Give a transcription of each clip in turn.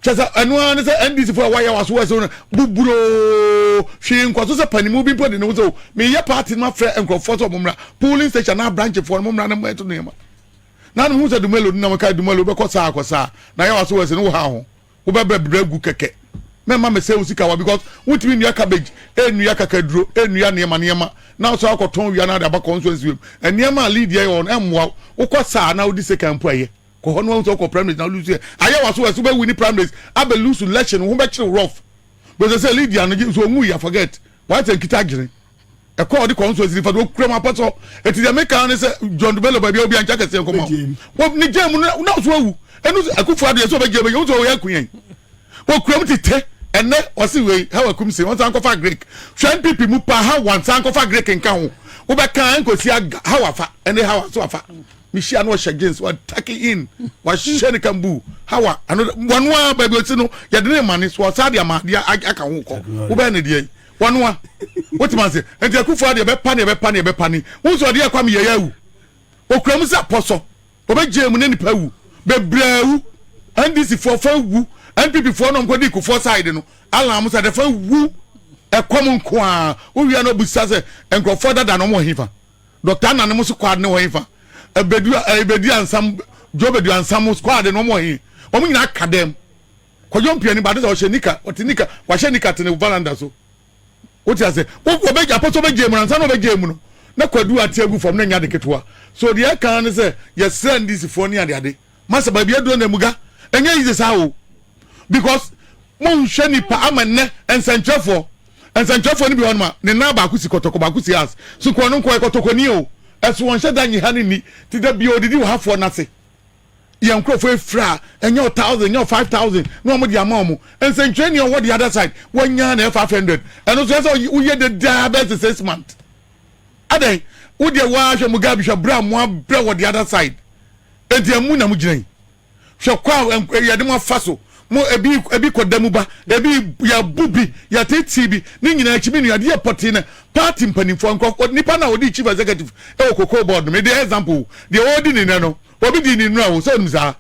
Kyɛ sɛ ɛno ara ne sɛ NDC foɔ a wɔayɛ waso wɔ ɛsɛ no buburoo hwee nkɔso sɛ panimu bi mpo de ne ho sɛ o meyɛ party no mafrɛ nkurɔfoɔ sɛ ɔmo mmra polling station anaa branch foɔ no mo mmra na mo ɛto nneɛma na no ho sɛ Dumelo no na mo ka Dumelo bɛkɔ saa akɔ saa na yɛ waso wɔ ɛsɛ no wo ha ho wobɛbrɛ brɛ gu kɛkɛ mɛma mesɛ wo sika wa because wontumi nnua cabbage nnua kakaduro nnua nneɛma nneɛma na wosɛ akɔtɔn wia na ade aba constituency wem nneɛma a lead yɛ wɔ no ɛmmoa wokɔ saa na wodi sekan mpo ɛyɛ kɔ hɔ no wahu sɛ wokɔ primaries na wolusu yɛ ayɛ waso wɔ so wobɛwi ne primaries abɛ lusu election wo ho bɛkyere rough bɛsɛ sɛ Lydia no gye so ɔnwu ya forget wayɛ sɛ nkita adwene ɛkɔ ɔde constituency nifa do okura mu apɔsɔ eti deɛ meka ne sɛ John Dumelo baabi a obi ankyɛ kɛseɛ nkɔmɔ wɔ ne gye mu no na so awu ɛnu sɛ akufo adeɛ sɛ ɔbɛgye bɛgye wosɛ ɔyɛ aku yɛn okura mu tete ɛnɛ ɔsi wei hawa kum se wɔn san kɔfa Greek hwɛ NPP mu pa ha wɔn san kɔfa Greek nka ho wobɛka nkosi aga hawa fa ɛne hawa so afa mehyia no ɔhyɛ jeans wa tuck in wahyɛ ne kambu hawa ano wɔn a baabi osi no yɛde ne ma ne so ɔsa de ama adeɛ aka ho kɔ wobɛyɛ ne deɛ wɔn a wotuma ase nti akufo adeɛ bɛpa ne bɛpa ne bɛpa ne wɔn nso ɔdeɛ kwame yɛ awu okura mu sɛ pɔsɔ ɔbɛgye mu ne nipa awu bebree awu NDC foɔ fa wu NPP foɔ nom kɔ di kufoɔ side no alan mo sɛ de fa wu ɛkɔm nko a wowia no obusa sɛ nkurɔfoɔ dada na wɔn wɔ hefa. Doctor Anane mo squad ne wɔ hefa? Ebedu Ebedu Ansam Joe Bedu Ansam mo squad no wɔn wɔ he? Wɔn nyinaa ka dɛm. Kwadwo Mpiani ba de sɛ ɔhyɛ nika ɔte nika wahyɛ nika te ne veranda so. Wote ase? Wo wɔbɛgye apɔ sɛ ɔbɛgye mu no ansa na ɔbɛgye mu no na Kwadu ate agu fam na nya de ketewa. So deɛ ɛka ne sɛ yɛsrɛ NDC foɔ ne adeade. Masa baabi aduro na emuga ɛnyɛ easy saa o because mo nhwɛ nipa ama nnɛ nsɛnkyerɛfoɔ nsɛnkyerɛfoɔ no bi hɔ nom a ne nan baako si kɔtɔkɔ baako si as so kɔn no nkɔ ɛkɔtɔkɔ ni o ɛso wɔn hyɛ da nyi ha ne ni ti da bi odidi wɔ hafoɔ n'ase yɛn nkurɔfoɔ efira ɛnyɛ o thousand ɛnyɛ o 5,000 na wɔn de ama wɔn nsɛnkyerɛni ɔwɔ the other side wɔnya na ɛ 500 ɛno so ɛsɛ woyɛ dedaa bɛyɛ sɛ 6 months adan wodeɛ wɔahwɛ Mugabe hwɛ bere a mo abrɛ wɔ the other side eti ɛmu na mo gyina yi hwɛ kɔ a yɛde mo afa so mo ebi ebi kɔ da mu ba ebi yɛbu bi yɛtete bi ne nyinaa akyi mi nua adeɛ pɔtee na party mpanimfoɔ nkurɔfoɔ nipa na ɔdi chief executive ɛwɔ cocoa board no mede example deɛ ɔdi ne nɛ no obi di ne nura o sɛ onim saa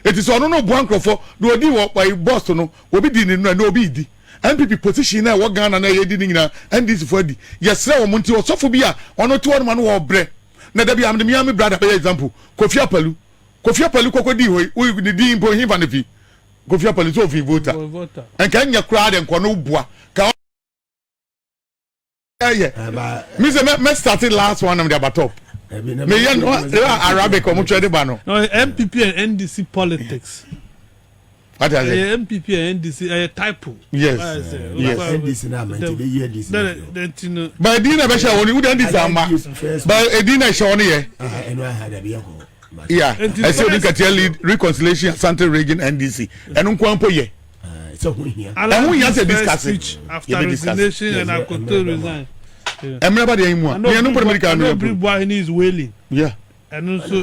eti sɛ ɔno no boa nkurɔfoɔ deɛ ɔdi wɔ ɛyi boss no obi di ne nura na obi di NPP position na ɛwɔ Ghana na ɛyɛ di ne nyinaa NDC foɔ adi yɛsrɛ wɔn nti ɔsɔfo bi a ɔno te hɔ nom ano wɔ ɔbrɛ na dabi amede miami brother bɛyɛ example Kofi Apalu Kofi Apalu kɔkɔ di hɔ yi ne din mpo himfa ne fi Kofi Apalu sɛ ofi Volta nka nyɛ koraa de nkɔ no boa ka ɛyɛ mi sɛ mɛ start last one na mi de aba top mi yɛ no Arabic ɔmo twɛ de ba no. No, NPP and NDC politics. Wate ase. Ɛyɛ NPP and NDC ɛyɛ typo. Yes. NDC na ama nti bɛ yi NDC na fi hɔ. Ba edin na bɛhyɛ wɔn ni wudi NDC ama ba edin na ɛhyɛ wɔn yɛ. Ɛnu aha dabi yɛ kɔ. Yeah, ɛsɛ odi nkatia lead reconciliation Asante region NDC ɛno nko mpo yɛ. Sɛ ho hia. Ɛho hia sɛ discuss. After resignation and Akoto resign. Ɛmmerɛ ba deɛ yi mu a mmienu mpo na medical no yɛ. Obiri Buahene is wailing. Ɛno nso.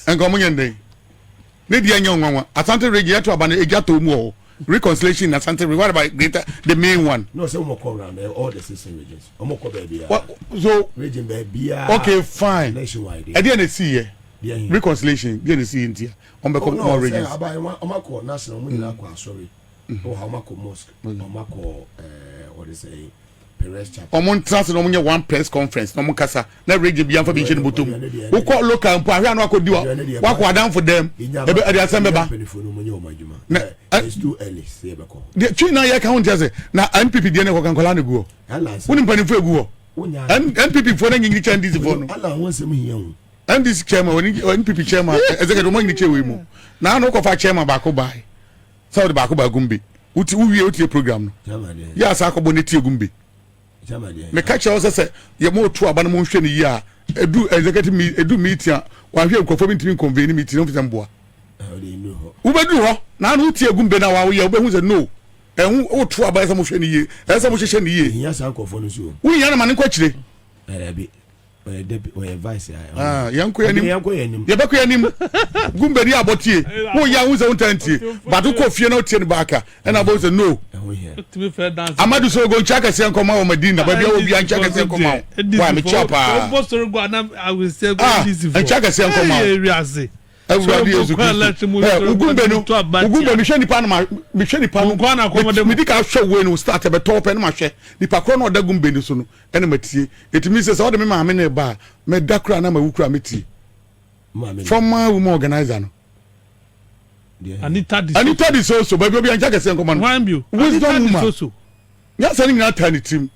Nka ɔmo nyɛ ndɛn ne deɛ nyɛ nwanwa Asante region yɛto aba no egya tɔ mu wɔ hɔ reconciliation in Asante region. What about greater the main one? No, sɛ wɔn kɔ round all the 16 regions wɔn kɔ baabi a. So region baabi a. Okay, fine. Nationwide. Ɛdeɛ na esi yɛ reconciliation deɛ na esi yɛ ntia wɔn bɛ kɔ more regions. No, sɛ aba wɔn akɔ national wɔn nyinaa kɔ asɔre wɔ ha wɔn akɔ mosque wɔn akɔ wɔde sɛ Perez Chapel. Wɔn ntena ase na wɔn nyɛ one press conference na wɔn kasa na region bi anfa bi nhyɛ ne bɔtɔ mu wokɔ local mpo ahwɛ ano akɔ di wa wakɔ adanfo dɛm ebe ɛde asɛm bɛba na ɛ deɛ twi na yɛ ka ho nti ase na NPP deɛ ne kɔ kankɔla ne gu hɔ wone mpanimfoɔ egu hɔ NPP foɔ na nyinyi kyɛn NDC foɔ no NDC chairman wɔn NPP chairman executive wɔn nyinyi kyɛn wɔ mu na ano kɔfa chairman baako baa sɛ wɔde baako baa gumbe wuti wuwie wotie program no yɛ asa akɔbɔ ne tie gumbe meka kyerɛ wo sɛ yɛ mo to aba no mo nhwɛ no yie a edu executive mi edu meeting a wahwɛ nkurɔfoɔ bi ntumi nconvene meeting no fisɛ mboa wobɛduru hɔ na ano wotie gumbe na wawoyɛ wobɛhu sɛ no ɛho woto aba ɛsɛ mo hwɛ no yie ɛsɛ mo hyehyɛ no yie wohia no ma ne nkɔ akyire. Ah, yɛnkɔ yɛnim yɛbɛkɔ yɛnim gumbe ni abɔtie woyɛ ahu sɛ wontaa ntie but wokɔ fie na wotie no baaka ɛna abɔ sɛ no Amadu Sorogo nkyɛ akɛseɛ nkɔma wɔ Madina baabi a wɔ bia nkyɛ akɛseɛ nkɔma wo wa mekyia paa. Ah, nkyɛ akɛseɛ nkɔma wo. Awurade Yesu Kristo. Ɛ Ugumbe no, Ugumbe mehwɛ nipa no ma mehwɛ nipa no. Medi ka hwɛ wei no start ɛbɛtɔ pɛ no ma hwɛ nipa korɔ na ɔda Gumbe no so no ɛna ma tie. Etumi sɛ sɛ ɔde me maame na ɛba a mɛda kura na ma wu kura metie. Former woman organizer no. Anita Di Anita Di Soso baabi obi ankyɛ kɛseɛ nkɔma no. Wisdom woman. Nyansa no nyinaa taa ne tirim.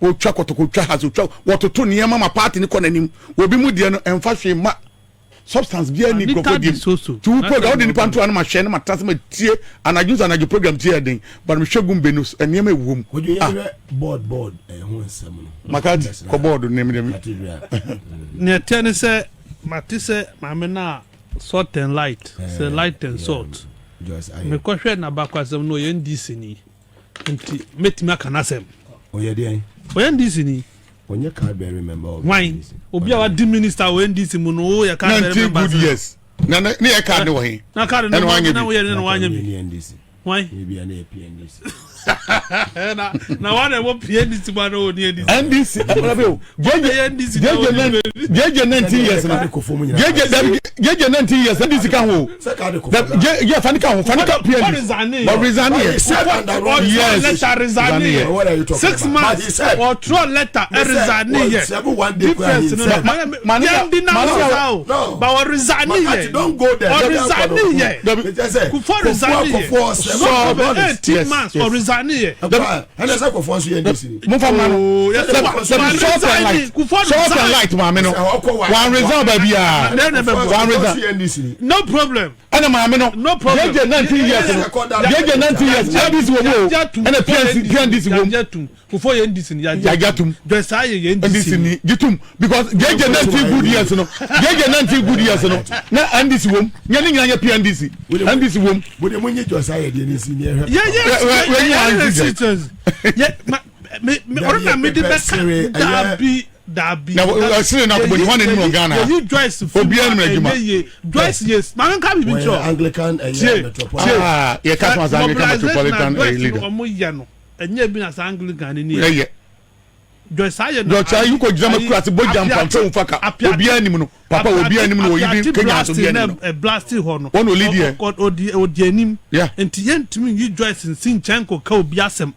Wɔtwa kɔtɔkɔ, wɔtwa has, wɔtwa wɔtoto nneɛma ma party no kɔ n'anim. Obi mu deɛ no ɛmfa hwee mma. Substance biara nni nkurɔfoɔ deɛ mu. Nti wo program wode nipa nto ano ma hwɛ na ma tena ase ma tie anadwo nso anadwo program tie yɛ den but mehwɛ gu mbe no nneɛma ɛwɔ mu. Kojo yɛn hwɛ board board ɛho nsɛm no. Makati kɔ board ne mu deɛ. Nea ɛteɛ ne sɛ mate sɛ maame no a salt and light sɛ light and salt mekɔhwɛ n'abakwasɛm no ɔyɛ NDC ni. Nti mɛtumi aka n'asɛm. Ɔyɛ deɛn? Ɔyɛ NDC ni. Ɔnyɛ card bearing member of Hwan? NDC. Obi a wadi minister wɔ NDC mu no, woyɛ card bearing 19 member good sɛ. years. Na na ne yɛ card ne wɔ he? Na card no Ɛna wanyɛ na bi. woyɛ ne na wanyɛ bi. Ɔnyɛ NDC. Hwan? Ebi a na yɛ PNDC. Na na wa na ɛwɔ PNDC mu ana wɔ ni NDC. NDC ɛbɛrɛ bɛ o. JJ Ɔyɛ NDC na JJ ɔni nan JJ 19 years no. JJ dabi JJ 19 years NDC ka ho o. Dabi J J fani ka ho fani ka PNDC. But resign yɛ. Ɔtwerɛ letter resign Yes. yɛ. 6 months ɔtwerɛ letter resign yɛ. Difference no na Mane yɛn di na mane sa o. But ɔ resign yɛ. Don't go there. Ɔ resign yɛ. Kufuor resign yɛ. So- 18 Yes, months yes. ɔ resign yɛ. Ɛna sɛ Kufuor nso yɛ NDC ni. Mo fa ma no. Oh, yes, Dabi Kufuor dabi salt and resign. light. Kufuor Salt and resign. light maame no. Wɔn resign baabi a. Then never Wɔn resign. Nso yɛ NDC ni. No problem. Ɛna maame no. No problem. JJ 19 years no. JJ 19 years NDC wɔ mu o. Ɛna PNC PNDC wɔ mu. Yagye tum. Kufuor yɛ NDC ni. Yagye tum. Joyce Aye yɛ NDC NDC ni gye tum because JJ 19 good years no JJ 19 good years no na NDC wɔ mu nyɛ ne nyinaa nyɛ PNDC NDC wɔ mu. Mo de mo nye Joyce Aye deɛ ne si ni ɛhwɛ. Yɛ yɛ Wɛ- yɛ wɛ- yɛ wɛ- yɛ yɛ ma me me ɔno na me de bɛka daabi daabi. Na wɔ- sere na akɔbɔ ni, hwan na anim wɔ Ghana? Yɛyi Joyce fi Obiara nim n'adwuma. ɛnyɛ yie. Joyce yɛ maame nka bibi Wɔyɛ kyerɛ. Anglican Tie, ɛyɛ metropolitan. Ah, yɛ ka so asa Anglican metropolitan leader. Ɔmo yɛ no ɛnyɛ bi na sa Anglican ni yɛ. Ɛyɛ Joyce Aye na. Joyce Aye kò gyina ma kura ase bɔ gya mpamfɛ nfa ka obiara nim no papa obiara nim no wɔ yi bi Kenya so obiara nim no. Blast hɔ no. Wɔn na olidi yɛ. Ɔdi anim. Yeah. Nti yɛntumi yi Joyce nsi nkyɛn kɔ ka obi asɛm.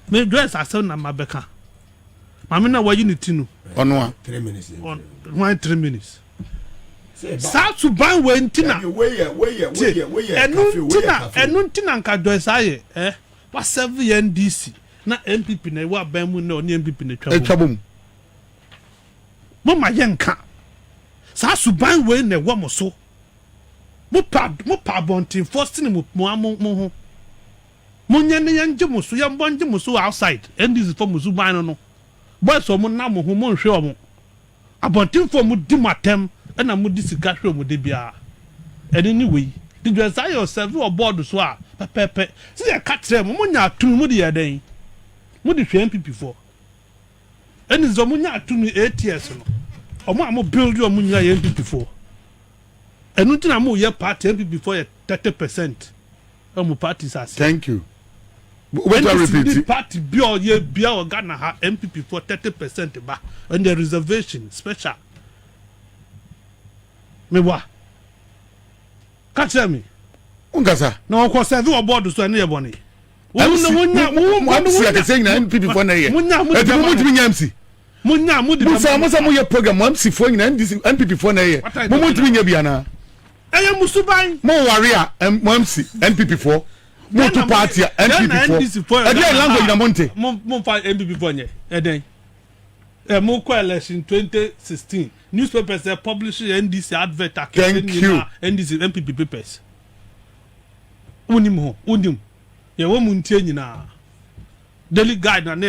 Me Joyce asɛm na ma bɛka. Maame na wayi ne ti no. Ɔno a. 3 minutes. On one 3 minutes. Saa suban wei nti na. Weyɛ weyɛ Tie, weyɛ weyɛ ɛnu cafe nti weyɛ na cafe. ɛnu nti na nka Joyce ayɛ ɛ wasɛve yɛ NDC na NPP na ɛwɔ aban mu na ɔne NPP na atwa Atwa bom. bom. Mo ma yɛ nka saa suban wei na ɛwɔ mo so. Mo pa abɔntenfoɔ sene mo mo mo mo ho. Mo nyɛ ne yɛn gye mo so, yɛn bɔ ngye mo so outside. NDC fɔ mo suban no boys ɔmo nam mo ho, mo nhwɛ ɔmo abɔntenfoɔ. Mo di mo atɛm ɛna mo di sika hwɛ ɔmo de biara. Ɛne ne wei de Joyce ayɛ ɔsɛbi wɔ board so a pɛpɛɛpɛ sɛ yɛ ka kyerɛ mo. Mo nya atumi mo de yɛ dɛn? Mo de hwɛ NPP foɔ ɛne sɛ ɔmo nya atumi 8 years no, ɔmo a mo build ɔmo nyina yɛ NPP foɔ. Ɛno nti na mo yɛ party NPP foɔ yɛ 30% ɛmo party ase. Thank you. Wobɛtumi NDC ni repeat. Party bi a ɔyɛ bia wɔ Ghana ha, NPP foɔ 30% ba ɛn the reservation special mewa ka kyerɛ mi. Nkasa. Na ɔkɔ sɛbi wɔ board so ɛne yɛ bɔne. MC mo MC akɛseɛ nyinaa NPP foɔ na ɛyɛ. Munya mo de Ɛti mo bɛma mo ntumi nya MC. Munya mo de Mo sɛ bɛma mo sɛ mo yɛ program mo MC foɔ nyinaa NDC NPP foɔ na ɛyɛ. What are you Mo talking ntumi nya bi ana? Ɛyɛ musuban. Mo ware a mo MC NPP foɔ. Mo tu party a NPP foɔ. Ɛdeɛ yɛ language na mo nte. Mo fa NPP foɔ nyɛ ɛdɛn ɛ? Mo kɔ election 2016, newspapers ɛ publish NDC advert akɛse Thank you. nyinaa NDC NPP papers. Wonim ho, wonim yɛwɔ mu ntie nyinaa. Daily Guide na ne.